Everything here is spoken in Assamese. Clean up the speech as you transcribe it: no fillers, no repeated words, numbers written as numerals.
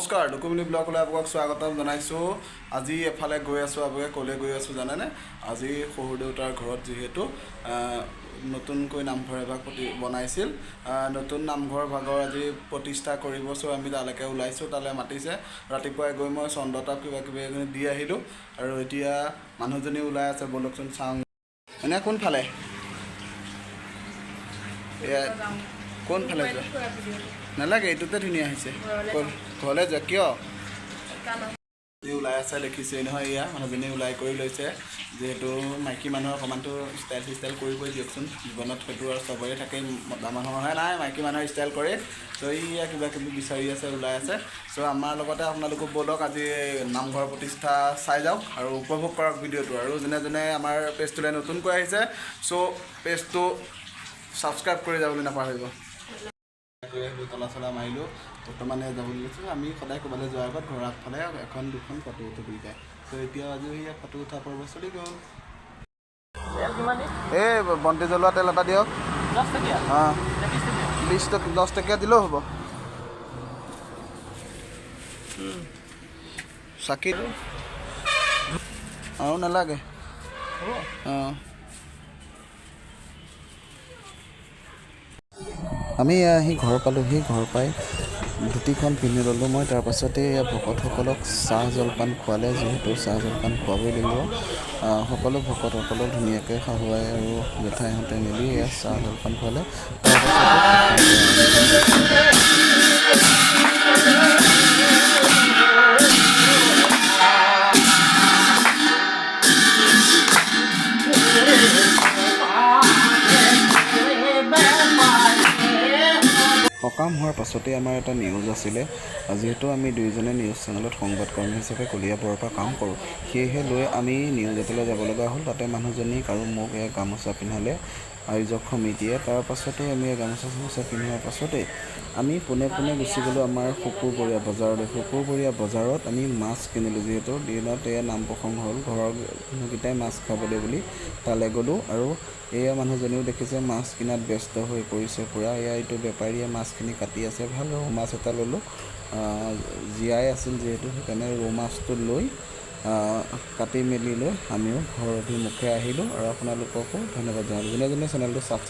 নমস্কাৰ, ডকুমেণ্ট ব্লগলৈ আপোনাক স্বাগতম জনাইছোঁ। আজি এফালে গৈ আছোঁ। আপোনালোকে ক'লৈ গৈ আছোঁ জানেনে? আজি শহুৰ দেউতাৰ ঘৰত যিহেতু নতুনকৈ নামঘৰ এভাগ প্ৰতি বনাইছিল, নতুন নামঘৰ ভাগৰ আজি প্ৰতিষ্ঠা কৰিব। চ' আমি তালৈকে ওলাইছোঁ, তালৈ মাতিছে। ৰাতিপুৱাই গৈ মই চন্দ্ৰতাপ কিবা কিবি এইখিনি দি আহিলোঁ আৰু এতিয়া মানুহজনী ওলাই আছে। ব'লকচোন চাওঁ। মানে কোনফালে? এয়া কোনফালে যোৱা? নালাগে, এইটোতে ধুনীয়া হৈছে। ঘৰলৈ যোৱা কিয়? ওলাই আছে, দেখিছেই নহয়। এয়া মানুহজনী ওলাই কৰি লৈছে। যিহেতু মাইকী মানুহৰ অকণমানতো ষ্টাইল চিষ্টাইল কৰিবই দিয়কচোন জীৱনত, সেইটো আৰু চবৰে থাকে। মতা মানুহৰহে নাই, মাইকী মানুহৰ ষ্টাইল কৰে। চ' এয়া কিবা কিবি বিচাৰি আছে, ওলাই আছে। চ' আমাৰ লগতে আপোনালোকো ব'লক, আজি নামঘৰ প্ৰতিষ্ঠা চাই যাওক আৰু উপভোগ কৰক ভিডিঅ'টো। আৰু যোনে যোনে আমাৰ পেজটোলৈ নতুনকৈ আহিছে, চ' পেজটো ছাবস্ক্ৰাইব কৰি যাবলৈ নাপাহৰিব। গৈ আহিলোঁ, তলা চলা মাৰিলোঁ, বৰ্তমানে যাবলৈ লৈছোঁ। আমি সদায় ক'ৰবালৈ যোৱাৰ আগত ঘৰৰ আগফালে এখন দুখন ফটো উঠো দুইটাই। চ' এতিয়া আজি সেয়া ফটো উঠা পৰ্ব চলি গ'ল। এই বন্তি জ্বলোৱা তেল এটা দিয়ক। অঁ, 20 টকা, 10 টকীয়া দিলেও হ'ব। চাকি আৰু নালাগে। অঁ, আমি আহি ঘৰ পালোহি। ঘৰ পাই ধুতিখন পিন্ধি ল'লোঁ মই। তাৰপাছতে এয়া ভকতসকলক চাহ জলপান খোৱালে। যিহেতু চাহ জলপান খুৱাবই লাগিব, সকলো ভকতসকলক ধুনীয়াকৈ শাহুৱাই আৰু জেঠাইহঁতে মিলি এয়া চাহ জলপান খোৱালে। তাৰপাছতে সকাম হোৱাৰ পাছতেই আমাৰ এটা নিউজ আছিলে। যিহেতু আমি দুয়োজনে নিউজ চেনেলত সংবাদকৰ্মী হিচাপে কলিয়াবৰৰ পৰা কাম কৰোঁ, সেয়েহে লৈ আমি নিউজ এটালৈ যাব লগা হ'ল। তাতে মানুহজনীক আৰু মোক এয়া গামোচা পিন্ধালে আয়োজক সমিতিয়ে। তাৰ পাছতেই আমি গামোচা চামোচা পিন্ধোৱাৰ পাছতেই আমি পোনে পোনে গুচি গ'লোঁ আমাৰ শুকুৰবৰীয়া বজাৰলৈ। শুকুৰবৰীয়া বজাৰত আমি মাছ কিনিলোঁ। যিহেতু দিনত এয়া নাম প্ৰসংগ হ'ল, ঘৰৰ মানুহকেইটাই মাছ খাবলৈ বুলি তালৈ গ'লোঁ। আৰু এয়া মানুহজনীও দেখিছে মাছ কিনাত ব্যস্ত হৈ পৰিছে পূৰা। এয়া এইটো বেপাৰীয়ে মাছখিনি কাটি আছে। ভাল ৰৌ মাছ এটা ল'লোঁ, জীয়াই আছিল যিহেতু, সেইকাৰণে ৰৌ মাছটো লৈ কাটি মেলি লৈ আমিও ঘৰ অভিমুখে আহিলোঁ। আৰু আপোনালোককো ধন্যবাদ জনালোঁ, যোনে যোনে চেনেলটো ছাবস্ক্ৰাইব